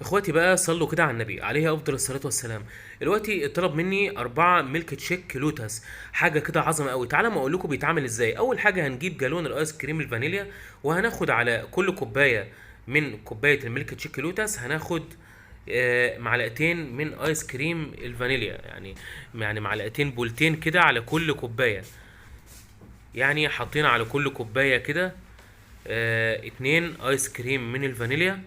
اخواتي بقى صلوا كده على النبي عليه افضل الصلاة والسلام. دلوقتي طلب مني 4 ميلك تشيك لوتس، حاجة كده عظمه قوي. تعالى ما اقول لكم بيتعمل ازاي. اول حاجة هنجيب جالون الايس كريم الفانيليا، وهناخد على كل كوباية من كوباية الميلك تشيك لوتس هناخد معلقتين من ايس كريم الفانيليا، يعني معلقتين بولتين كده على كل كوباية، يعني حاطين على كل كوباية كده 2 ايس كريم من الفانيليا.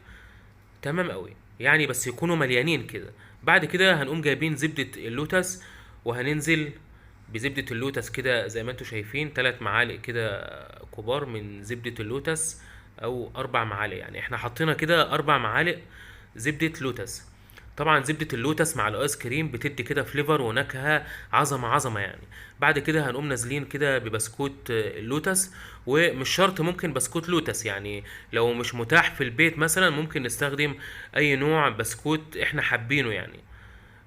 تمام قوي يعني، بس يكونوا مليانين كده. بعد كده هنقوم جايبين زبدة اللوتس، وهننزل بزبدة اللوتس كده زي ما انتم شايفين، 3 معالق كده كبار من زبدة اللوتس او 4 معالق، يعني احنا حطينا كده 4 معالق زبدة لوتس. طبعا زبدة اللوتس مع الايس كريم بتدي كده flavor ونكهة عظمة عظمة يعني. بعد كده هنقوم نازلين كده ببسكوت اللوتس، ومش شرط ممكن بسكوت لوتس يعني، لو مش متاح في البيت مثلا ممكن نستخدم اي نوع بسكوت احنا حابينه يعني.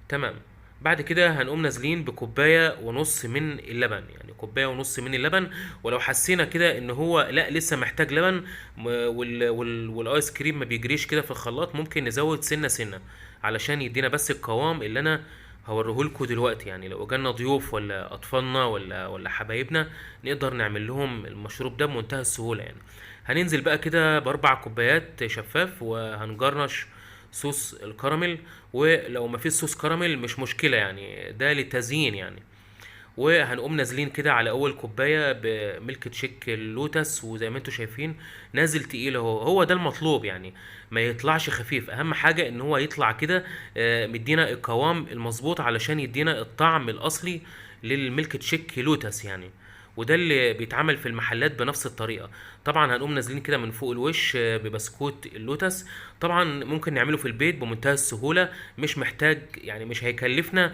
تمام. بعد كده هنقوم نازلين بكوباية ونص من اللبن، يعني كوباية ونص من اللبن. ولو حسينا كده ان هو لا لسه محتاج لبن والايس كريم ما بيجريش كده في الخلاط، ممكن نزود سنة سنة علشان يدينا بس القوام اللي انا هوريهولكوا دلوقتي. يعني لو جالنا ضيوف ولا اطفالنا ولا حبايبنا نقدر نعمل لهم المشروب ده بمنتهى السهولة يعني. هننزل بقى كده باربع كوبايات شفاف، وهنجرنش صوص الكراميل، ولو ما فيش صوص كراميل مش مشكلة يعني، ده للتزيين يعني. وهنقوم نازلين كده على اول كوباية بميلك تشيك اللوتس، وزي ما انتم شايفين نازل تقيل اهو، هو ده المطلوب يعني، ما يطلعش خفيف. اهم حاجة ان هو يطلع كده، مدينا القوام المظبوط علشان يدينا الطعم الاصلي للميلك تشيك لوتس يعني. وده اللي بيتعمل في المحلات بنفس الطريقة. طبعا هنقوم نازلين كده من فوق الوش، ببسكوت اللوتس. طبعا ممكن نعمله في البيت بمنتهى السهولة، مش محتاج يعني، مش هيكلفنا،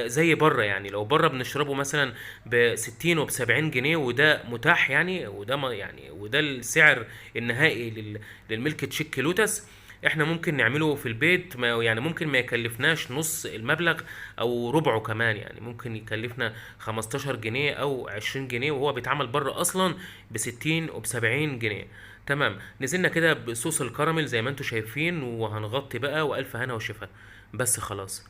زي بره يعني. لو بره بنشربه مثلا بستين وبسبعين جنيه، وده متاح يعني، وده ما يعني، وده السعر النهائي للميلك تشيك لوتس. احنا ممكن نعمله في البيت، ما يعني ممكن ما يكلفناش نص المبلغ او ربعه كمان يعني، ممكن يكلفنا 15 جنيه او 20 جنيه، وهو بيتعمل بره اصلا بستين وبسبعين جنيه. تمام. نزلنا كده بصوص الكراميل زي ما انتم شايفين، وهنغطي بقى، والف هنا وشفا. بس خلاص.